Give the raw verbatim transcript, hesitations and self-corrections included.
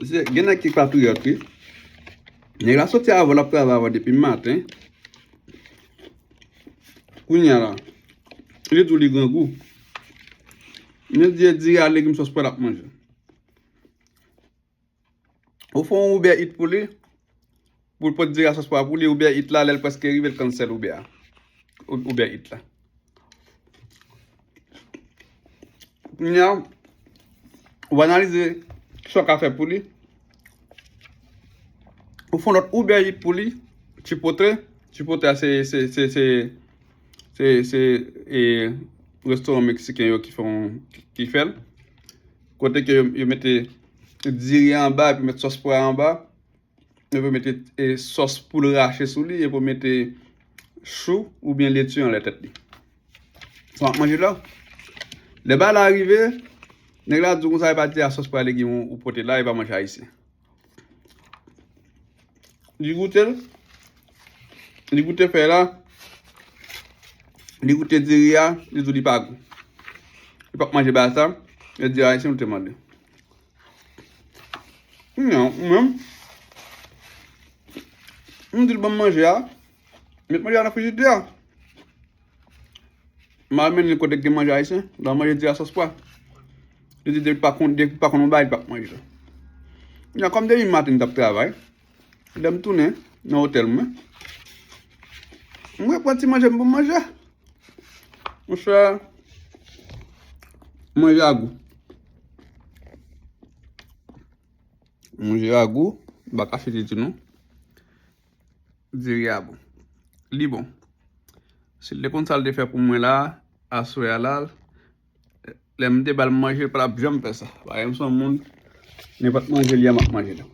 Se, gen nèg ki patriyòt, wi. Nèg la soti avè w, l ap travay avè w depi maten. Kounye a la, li di w li grangou. Men di, diri a, legim, sòs pwa l ap manje. Ou fè yon Uber Eats pou li, pou l pote diri a, sòs pwa pou li, Uber Eats la, lè l prèske rive, l cancel Uber a. U-, Uber Eats la. Kounye a, ou analize sa w ka fè pou li. Ou fè yon lòt Uber Eats pou li, Chipotle. Chipotle a se, se, se, se, se, se, e, restoran meksiken yo ki fè yon, ki, ki fè l. Kote ke yo, yo mete diri anba, epi met sòs pwa anba. Epi yo mete, e, sòs poul rache sou li, epi yo mete chou oubyen leti anlè tèt li. Sa w ap manje la. Lè bagay la rive, nèg la di w konsa, e pa diri a, sòs pwa, legim ou, ou pote la, e pa manje ayisyen. Li goute l. Li goute fèy la. Li goute diri a. Li di w li pa gou. Li p ap manje bagay sa. E diri ayisyen ou te mande. Non, ou menm. M di l ban m manje a. Met manje a nan frijidè a. M al mennen l kote k gen manje ayisyen, l al manje diri a sòs pwa. Li di depi pa konn, depi pa konn yon bagay, li p ap manje l. Kounye a, kòm depi maten m t ap travay, lè m tounen nan otèl mwen, m reprann ti manje m pou m manje. Monchè, manje a gou. Manje a gou, m pa kache tete nou. Diri a bon. Li bon. Si l te konn sa l te fè pou mwen la, aswè a la, lè m te ba l manje, l pa t ap janm fè sa. Paske m se yon moun, nenpòt manje li a, m ap manje l.